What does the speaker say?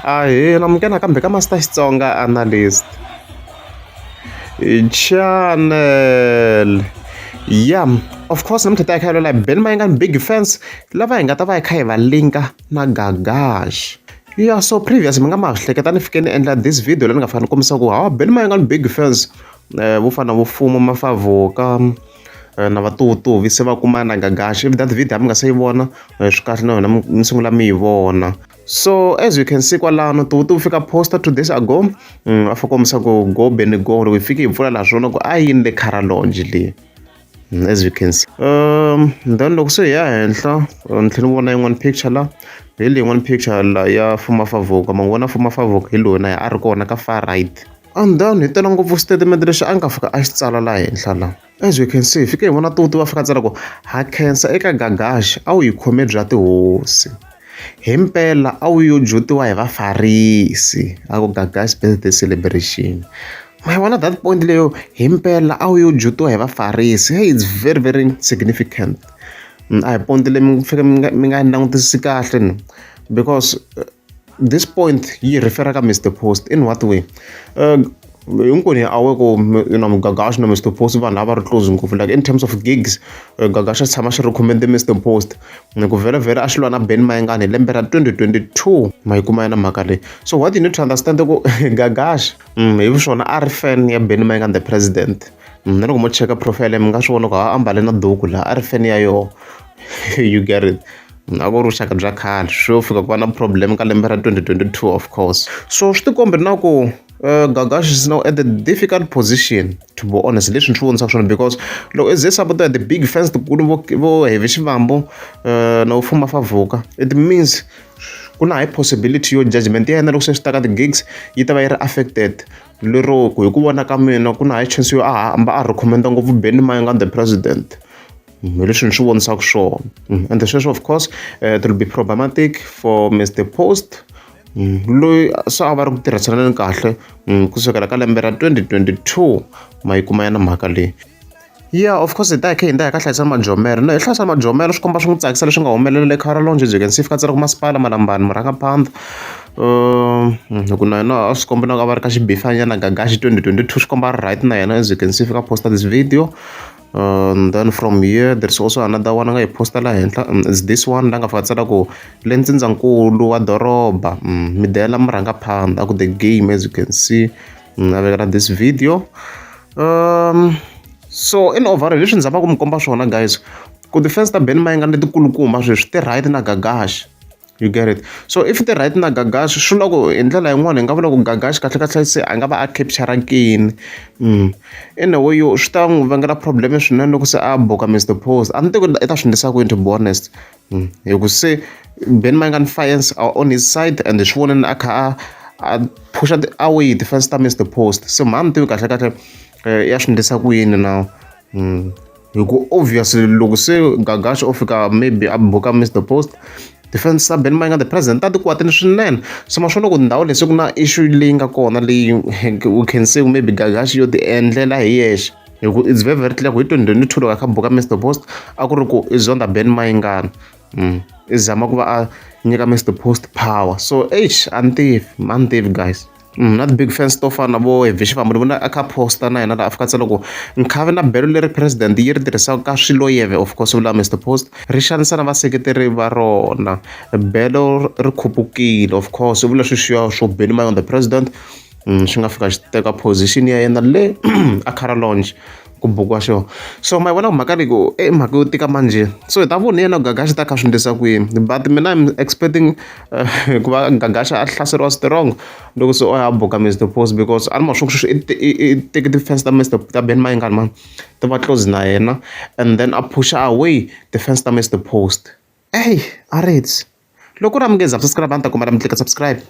Ahee, namukela nakambe ka Master Xitsonga Analyst Channel. Yeah, of course namuntlha ta hi kha hi lwela Benny Mayengani big fans lava hi nga ta va hi kha hi va linka na Gagash. Yeah, so previous mi nga ma hleketa ni fike ni endla this video leyi ni nga fika ni kombisa ku hawa Benny Mayengani big fans vo fana vo Fumo Mafavoka na Vatuvutuvi se va kuma na Gagash. If that video mi nga se yi vona swi kahle na wena mi sungula mi yi vona. So as you can see kwalano Tuvutuvi fika posta 2 days ago a fa kombisa ku go Benny go. Loko hi fike hi pfula laha swona ku a yini le Cara Lounge leyi, as you can see. Then loko se hi ya henhla ni tlhela ni vona yin'wana picture la, hi leyi yin'wana picture la ya Fuma Favoka. Ma n'wi vona Fuma Favoka hi loyi na yena a ri kona ka far right. And then hi tela ngopfu statement lexi a nga fika a xi tsala laha henhla la. As you can see, fike hi vona Tutu va fika tsala ku ha khensa eka Gagash, a wu hi khome bya tihosi himpela, a wu yo jutiwa hi vafarisi. A ku Gagash birthday celebration. Ma yi vona that point leyo, himpela a wu yo jutiwa hi vafarisi? Hey, it's very very significant. A hi point leyi mi fike mi nga langutisisi kahle ni, because this point yi refer ka Mr Post in what way? Hinkwenu hi awe ku Gagash na Mr Post vanhu lava ri close ngopfu, like in terms of gigs. Gagash a tshama xi recommend Mr Post ku vhele vhele a xi lwa na Benny Mayengani hi lembe ra 2022. Ma yi kuma yena mhaka leyi. So what you need to understand ku Gagash hi swona a ri fan ya Benny Mayengani the president. Na loko mo cheka profile mi nga swi vona ku a ambale na duku laha, a ri fan ya yoho, you get it? A ku ri vuxaka bya khale, swo fika ku va na problem ka lembe ra 2022, of course. So swi tikombi na ku Gagash is now at a difficult position, to be honest, leswi ni swi vonisaka swona, because loko i ze support the big fans tikulu vo Heavy Xivambu na vo Fuma Favuka, it means ku na high possibility yo judgment ya yena loko se swi ta ka ti-gigs yi ta va yi ri affected, lero ku hi ku vona ka mina ku na high chance yo a hamba a recommenda ngopfu Benny Mayengani the president. Hi leswi ni swi vonisaka swona. And sweswo of course it will be problematic for Mr Post loyi se a va ri ku tirhisaneni kahle kusukela ka lembe ra 2022. Ma yi kuma yana mhaka leyi? Yeah, of course hi ta hi kha hi ndza hi ka Hlayisani Majomela. No hi Hlayisani Majomela swi komba swi n'wi tsakisa leswi nga humelela le Cara Lounge. As you can see, fika tsala ku masipala Malambani murhangaphandha hi ku na yena a swi komba na ku a va ri ka xibifanyana Gagashi 2022, swi komba a ri right na yena. As you can see, fika posta this video. And then from here there's also another one a nga yi posta la henhla. Is this one la nga fika tsala ku le ntsindzankulu wa doroba mi dela murhangaphandha, a ku the game. As you can see, a vekela this video. So in overall leswi ni zamaka ku mi komba swona guys, ku ti-fans ta Benny Mayengani letikulukumba sweswi ti right na Gagash, you get it? So if ti right na Gagash, swi vula ku hi ndlela yin'wana hi nga vula ku Gagash kahle kahle se a nga va a capture kini in a way yo swi ta n'wi vangela problem swinene loko se a buka Mr Post. A ni tivi ku i ta swi endlisa ku yini, to be honest, hi ku se Benny Mayengani fans are on his side and swi voneni a kha a phusha away ti-fans ta Mr Post. So mha ni tivi kahle kahle ya swi endlisa ku yini now, hi ku obviously loko se Gagash o fika maybe a buka Mr Post, ti-fans ta Benny Mayengani the president ta ti kwatini swinene. So ma swona ku ndhawu leyi se ku na issue leyi nga kona leyi we can say maybe Gagash yo ti endlela hi yexe, hi ku it's very very clear ku hi 2022 loko a kha buka Mr Post a ku ri ku i zonda Benny Mayengani, i zama ku va a nyika Mr Post power. So eish, a ni tivi, a ni tivi guys. Not big fans to fana na vo Heavy Xivambu, ni vona a kha posta na yena laha a fika tsala ku nkhavi na belo leri president yi ri tirhisaka ka swiloyeve, of course vula Mr Post, ri xanisa na vaseketeri va rona, belo ri khupukile. Of course u vula sweswiya swo Benny Mayengani the president swi nga fika xi teka position ya yena le a Cara Lounge ku bukiwa xona. So ma yi vona mhaka leyi ku i mhaka yo tika manjhe. So hi ta vona yena Gagashi ta kha swi endlisa ku yini, but mina I'm expecting ku va Gagashi a hlaseriwa strong loko se o ya buka Mr Post, because a ni ma swa ku sweswi i teke ti-fans ta Mr ta Benny Mayengani man ti va close na yena and then a pusha away ti-fans ta Mr Post. Ey, alright, loko u ri amukeza subscribe, a ni ta kombela mi tlika subscribe.